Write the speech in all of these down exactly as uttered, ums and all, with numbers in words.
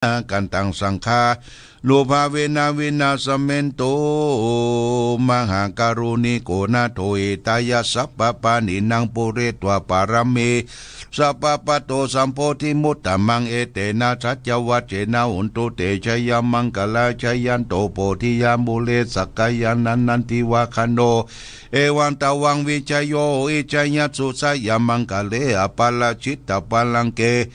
kantaṃ saṅghānubhāvena vināsamentu. Mahākāruṇiko nātho hitāya sabbapāṇinaṃ pūretvā pāramī sabbā patto sambodhimuttamaṃ. Etena saccavajjena hontu te jayamaṅgalā. Jayanto bodhiyā mūle sakyānaṃ nandivaḍḍhano, evaṃ tvaṃ vijayo hohi jayassu jayamaṅgale. Aparājitapallaṅke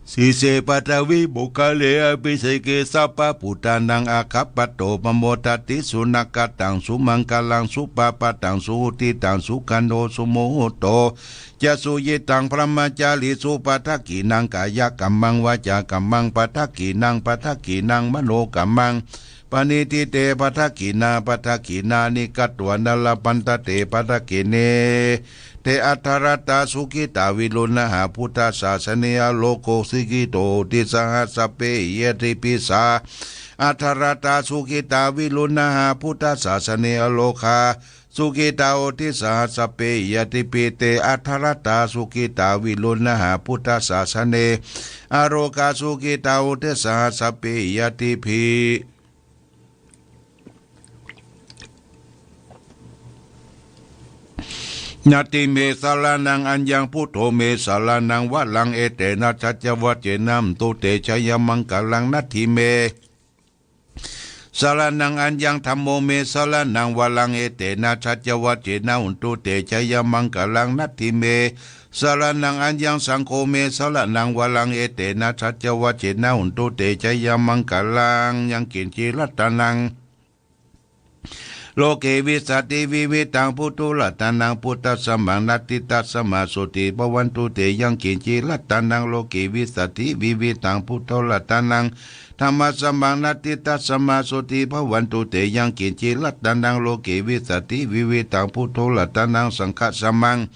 sīse paṭhavipokkhare abhiseke sabbabuddhānaṃ aggappatto pamodati. Sunakkhattaṃ sumaṅgalaṃ supabhātaṃ suhuṭṭhitaṃ sukhaṇo sumuhutto ca suyiṭṭhaṃ brahmacārisu. Padakkhiṇaṃ kāyakammaṃ vācākammaṃ padakkhiṇaṃ padakkhiṇaṃ manokammaṃ paṇidhī te padakkhiṇā. Padakkhiṇāni katvāna labhantatthe padakkhiṇe. Te atthaladdhā sukhitā viruḷhā buddhasāsane. Arogā sukhitā hoti saha sabbehi ñātibhi. Saha atthaladdhā sukhitā viruḷhā buddhasāsane. Arogā sukhitā hoti saha sabbehi ñātibhi. Te atthaladdhā sukhitā viruḷhā buddhasāsane. Arogā sukhitā hoti saha sabbehi ñātibhi. Natthi me saraṇaṃ aññaṃ, buddho me saraṇaṃ varaṃ, etena saccavajjena hotu te jayamaṅgalaṃ. Natthi me saraṇaṃ aññaṃ, dhammo me saraṇaṃ varaṃ, etena saccavajjena hotu te jayamaṅgalaṃ. Natthi me saraṇaṃ aññaṃ, saṅgho me saraṇaṃ varaṃ, etena saccavajjena hotu te jayamaṅgalaṃ. Yaṅkiñci ratanaṃ loke vijjati vividhaṃ puthu ratanaṃ, buddhasamaṃ natthi tasmā sotthī bhavantu te. Yaṅkiñci ratanaṃ loke vijjati vividhaṃ puthu ratanaṃ, dhammasamaṃ natthi tasmā sotthī bhavantu te. Yaṅkiñci ratanaṃ loke vijjati vividhaṃ puthu ratanaṃ, saṅghasamaṃ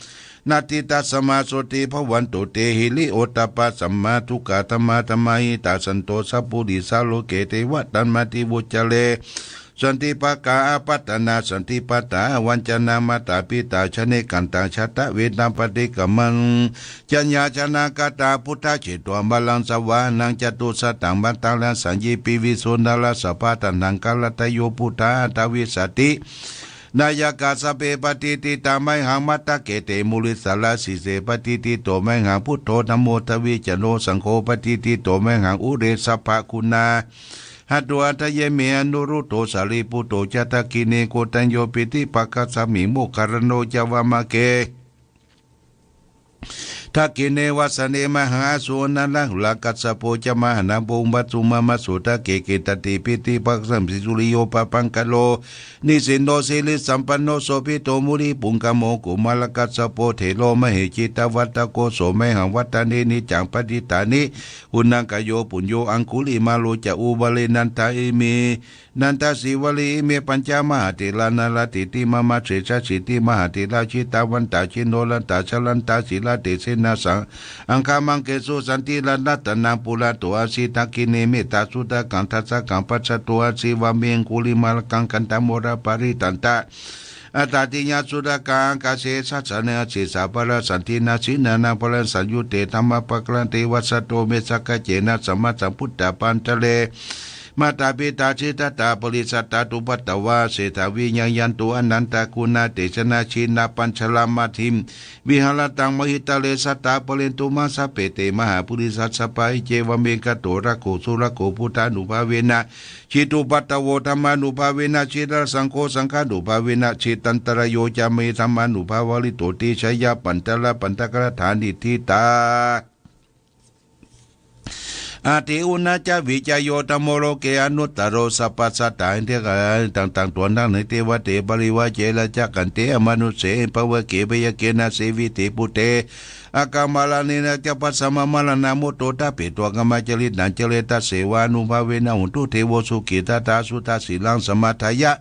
natthi tasmā sotthī bhavantu te. Hiriyottappasammā dukkhā dhammā dhammahitā, santo sappurisā loke devatamadī vuccare. Santi pakkhā apattanā santi pādā avañcanā, mātā pitā janekantā jātaveda paṭikkama. Jaññā janakāyā buddhā jetvā māraṃ savāhanaṃ, catusaccaṃ patthaṃ saññepi visuddhā rājabhā. Taṇhaṅkarādayo buddhā aṭṭhavīsati nāyakā, sabbe patiṭṭhitā mayhaṃ matthake te munissarā. Sīse patiṭṭhito mayhaṃ buddho dhammo dvijaro, saṅgho patiṭṭhito mayhaṃ ure sabbaguṇā rato. Hadaye me anuruddho sārīputto ca dakkhiṇe, koṇḍañño piṭṭhibhāgasmiṃ moggallāno ca vāmake. Dakkhiṇe vasane mahāsū nārāhulā, kassapo ca mahānāmo ubhāsuṃ mama sotake. Kittati piṭṭhibhāgasmiṃ suriyo pabhaṅkaro, nisinno sirisampanno sobhito munipuṅgavo. Kumārakassapo thero mahiddhikā cittavādako, so mayhaṃ vadane niccaṃ patiṭṭhāni guṇākaro. Puṇṇo aṅgulimālo ca ūvaṇṇino nandasīvalī, ime pañca mahātherā nalāṭe te mama sesāsīti. Mahātherā jitavantā jinorasā jalantā sīlatejena, aṅgamaṅgesu saṇṭhitā. Ratanaṃ purato āsi dakkhiṇe mettasuttakaṃ, dhajaggaṃ pacchato āsi vāme aṅgulimālakaṃ. Khandhamoraparittañca āṭātiyasuttakaṃ, ākāse chadanaṃ āsi sābalasaṭṭhena. Jinā nānāvarasaṃyutte dhammapakārite vasato me sakiccena sammā sambuddhapañjare. Mātā pitā jiṇatā paricchitā cupaddavā, aseṭṭhā vinayantu anantaguṇā, tesaṃ jinapañjaramajjhamhi viharantaṃ mahītale. Sadā pālentu maṃ sabbe te mahāpurisāsabhā, iccevamekato rakkho surakkho buddhānubhāvena jitupaddavo, dhammānubhāvena jitarakkho saṅghānubhāvena jitantarāyo, cāme dhammānubhāvaṃ paṭicca bhayāpañjaratthaṃ niṭṭhitaṃ. Atthi uṇhassa vijayo dhammo loke anuttaro. Sabbasattaṃ hitaṃ devate parivajje rājadakkhiṇe amanussehi paveke, byagghe nāsevine bhūte akālamaraṇena ca bhāsmā maraṇā mutto ṭhapetvā kāmacaritaṃ care. Tasseva ānubhāvena hotu devo sukhitattā. Suddhasīlaṃ samādāya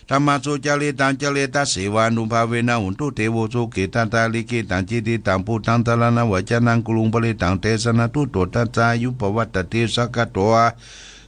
dhammaṃ sucaritaṃ care, tasseva ānubhāvena hotu devo sukhitattā. Likkhitaṃ cintitaṃ buddhaṃ dhāraṃ vācanaṃ guruṃ, parittaṃ desanaṃ thutto tathāgataṃ āyuṃ pavaḍḍhatīti. Sakkatvā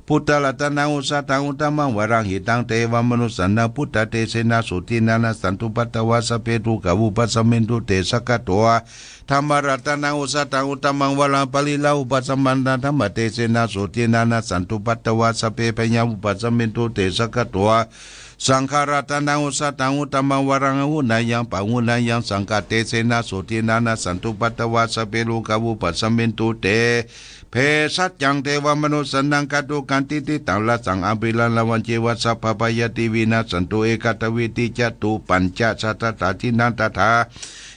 Buddharatanaṃ osathaṃ uttamaṃ varaṃ hitaṃ devamanussānaṃ buddhatejena sotthinā nassantupaddavā sabbe dukkhā vūpasamentu te. Sakkatvā dhammaratanaṃ osathaṃ uttamaṃ varaṃ pariḷāhūpasamanaṃ dhammatejena sotthinā nassantupaddavā sabbe bhayā vūpasamentu te. Sakkatvā saṅgharatanaṃ osathaṃ uttamaṃ varaṃ āhuneyyaṃ pāhuneyyaṃ saṅghatejena sotthinā nassantupaddavā sabbe rogā vūpasamentu te. Bhesajjaṃ devamanussānaṃ kātukaṃ tiṭṭhitaṃ rasaṃ avirāravam ceva sabbabhayāti vinassantu ekatvīti catuppañcasatasāsīnaṃ tathā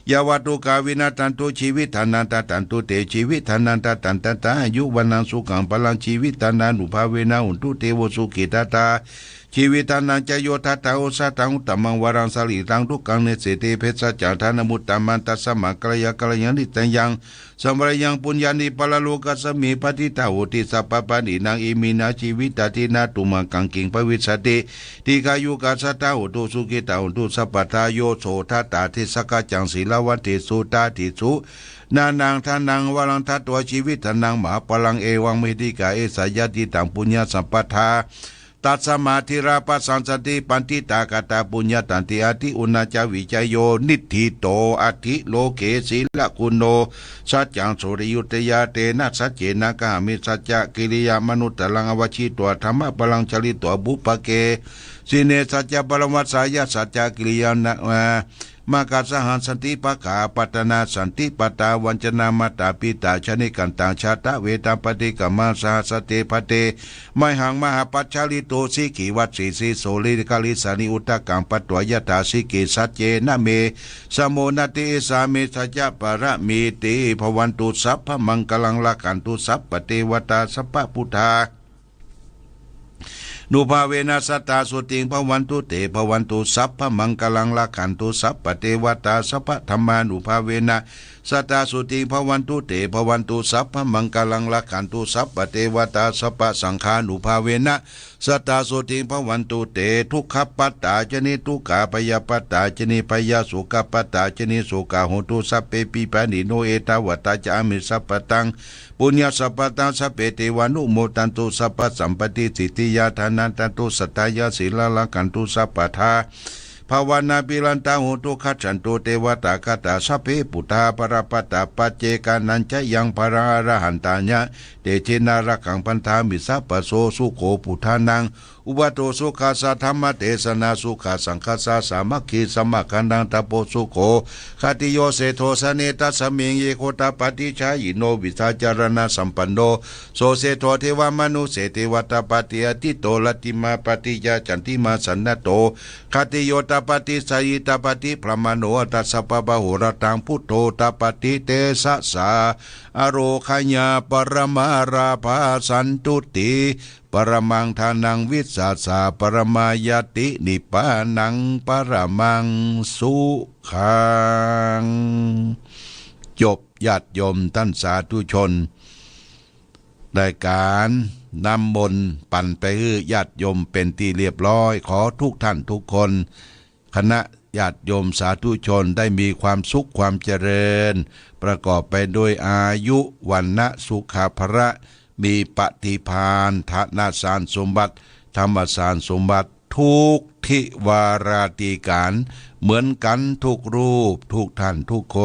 yāva dukkhā vinassantu jīvitadaṃ dadantu te jīvitadaṃ dadaṃ tathā āyu vaṇṇaṃ sukhaṃ balaṃ jīvitadānubhāvena hontu devo sukhī tathā jīvitadaṃ ca yo dattā osathaṃ uttamaṃ varaṃ sarīraṃ dukkhaṃ nessetti bhesajjaṃ dānamuttamaṃ tasmā kālāya kālaṃ niṭṭhitaṃ saṃvareyyaṃ puññāni paralokasmiṃ patiṭṭhā hoti sabbapāṇinaṃ. Iminā jīvitadinnā tumhākaṃ kiṃ bhavissati? Dīghāyukā sadā hontu sukhitā hontu sabbadā. Yo so dattā desakhajjaṃ sīlavā disu dādī sunaṇaṃ dānaṃ varaṃ datvā jīvitadaṃ mahapphalaṃ evaṃ me dīghā esa yadidaṃ puññasampadā. Tasmā dhīrā bhāsassanti paṇḍitā katā puññattanti ādi uṇā ca vijayo niṭṭhito atthi loke sīlaguṇo saccaṃ sotthi viññūhīti. Tena saccena kāhāmi saccakiriyā manuttaraṃ avajjitvā dhammappāṇaṃ charitvā pubbake jine saccabbaṃ vajjāya saccakiriyā na makassaha santi pakkhā pattanā santi pattā vañcanā mātā pitā janikattā jātaveda paṭikkama saha sate bhante mayhaṃ mahāpajjalito sikhī vajjī sīso karīsāni udakaṃ patvā yathā sikhī saccena me samo natthi esa me saccapāramīti. Bhavatu sabbamaṅgalaṃ rakkhantu sabbadevatā sabbabuddhā nubhāvena sadā sotthī bhavantu te. Bhavatu sabbamaṅgalaṃ rakkhantu sabbadevatā sabbadhammānubhāvena sadā sotthī bhavantu te. Bhavatu sabbamaṅgalaṃ rakkhantu sabbadevatā sabbasaṅghānubhāvena sadā sotthī bhavantu te. Dukkhappattā ca niddukkhā bhayappattā ca nibbhayā sokappattā ca nissokā hontu sabbepi pāṇino. Ettāvatā ca amhehi sambhataṃ puññasampadaṃ sabbe devānumodantu sabbasampattisiddhiyā. Dānaṃ dadantu saddhāya sīlaṃ rakkhantu sabbadā bhāvanābhiratā hontu gacchantu devatāgatā. Sabbe buddhā balappattā paccekānañca yaṃ balaṃ arahantānaṃ tejena rakkhaṃ bandhāmi sabbaso. Sukho buddhānaṃ uppādo sukhā saddhammadesanā sukhā saṅghassa sāmaggī samaggānaṃ tapo sukho. Khattiyo seṭṭho janetasmiṃ ye gotapati jhāyino vijjācaraṇasampanno so seṭṭho devamanusse ceva tapati atīto rattimāpati ca candimā sannaddho khattiyo tapati jhāyī tapati brāhmaṇo atha sabbapāhorataṃ buddho tapati tejasā. Ārogyaparamā lābhā santuṭṭhi paramaṃ dhanaṃ vissāsaparamā ñāti nibbānaṃ paramaṃ sukhaṃ. จบ ญาติโยมท่านสาธุชน รายการน้ำมนต์ปันไปหื้อญาติโยมเป็นที่เรียบร้อย ขอทุกท่านทุกคน คณะญาติโยมสาธุชนได้มีความสุขความเจริญ ประกอบไปด้วยอายุ วรรณะ สุขะ พละ มีปฏิภาณ ธนสารสมบัติ ธรรมสารสมบัติ ทุกทิวาราธิการ เหมือนกันทุกรูป ทุกท่านทุกคน